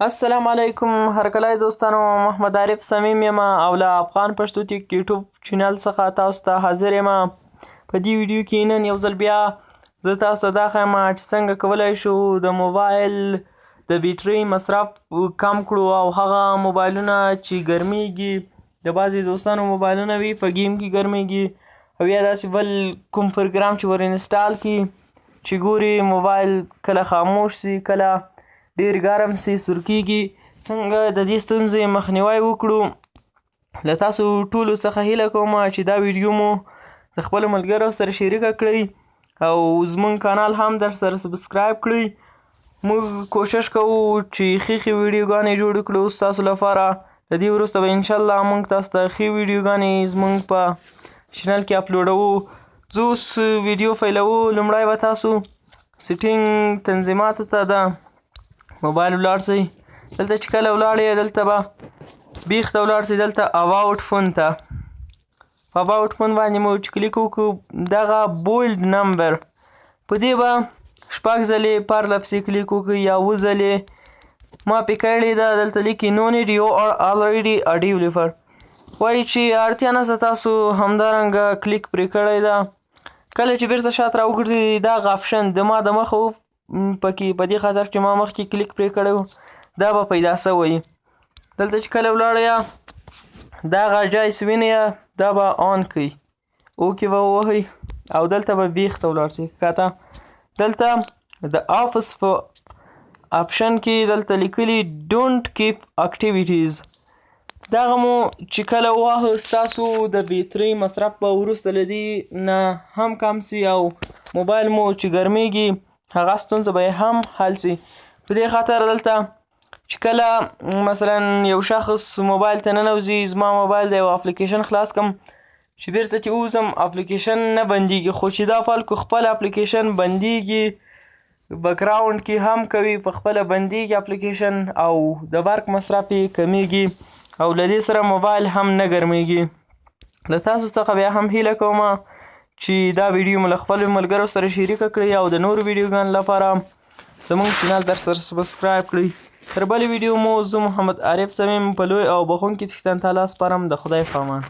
السلام علیکم هرکلی دوستانو، محمد عارف صمیم یم او له افغان پښتو ټیک یوټیوب چینل څخه تاسو ته حاضر یم. په دې ویډیو کې نن یو ځل بیا زه تاسو ته دا ښیم چې څنګه کولی شو د موبایل د بیټرۍ مصرف کم کړو، او هغه موبایلونه چې ګرمیږي، د بعضې دوستانو موبایلونه وي په game کې ګرمیږي، او یا داسې بل کوم پروګرام چې ور install کړي چې ګوري موبایل کله خاموش سي، کله ډیر ګرم سي، سور کیږي، څنګه د دې ستونزې مخنیوی وکړو. له تاسو ټولو څخه هیله کوم چې دا ویډیو مو د خپلو ملګرو سره شریکه کړئ او زموږ کانال هم در سره subscribe کړئ. موږ کوشش کوو چې ښې ښې ویډیوګانې جوړې کړو ستاسو لپاره. له دې وروسته به انشاءالله موږ تاسو ته ښې ویډیوګانې زموږ په چینل کې اپلوډوو. زه اوس ویډیو پیلوو. لومړی به تاسو setting تنظیماتو ته د موبایل ولاړ سئ. دلته چې کله ولاړ یې، دلته به بیخ ته ولاړ سئ، دلته about phone ته، په about phone باندې مو چې کلیک وکړو، دغه build number په دې به 6 ځلې پرله پسې کلیک وکړئ یا 7 ځلې. ما پې کړې ده. دلته لیکي "No need, you are already a developer"، وایي چې اړتیا نشته، تاسو همدارنګه کلیک پرې کړی ده. کله چې بیرته شاته راوګرځي، دغه option د ما د مخه پکې، په دې خاطر چې ما مخکې کلیک پرې کړی و، دا به پیدا سوی. دلته چې کله ولاړه یا، دغه جای چې وینئ، دا به on کړئ، okay به ووهئ او دلته به بیخ ته ولاړ سئ ښکته. دلته د apps په option کې دلته لیکلي "Don't keep activities". دغه مو چې کله وواهه، ستاسو د بیترۍ مصرف به وروسته له دې نه هم کم سي او موبایل مو چې ګرمیږي، هغه ستونزه به یې هم حل سي. په دې خاطر دلته چې کله مثلا یو شخص موبایل ته ننوځي، زما موبایل د یو اپلیکیشن خلاص کم، چې بیرته چې ووځم، اپلیکیشن نه بندیږي. خو چې دا خلکو خپل اپلیکیشن بندیږي، background کې هم کوي، په خپله بندیږي اپلیکیشن او د برق مصرف یې کمیږي او له دې سره موبایل هم نه ګرمیږي. له تاسو څخه بیا هم هیله کوم چې دا ویډیو مو له خپلو ملګرو سره شریکه کړئ او د نورو ویډیوګانو لپاره زموږ چینل در سره subscribe کړئ. تر بلې ویډیو مو زه محمد عارف صمیم په لوی او بخښونکي څښتن تعالی سپارم. د خدای په امان.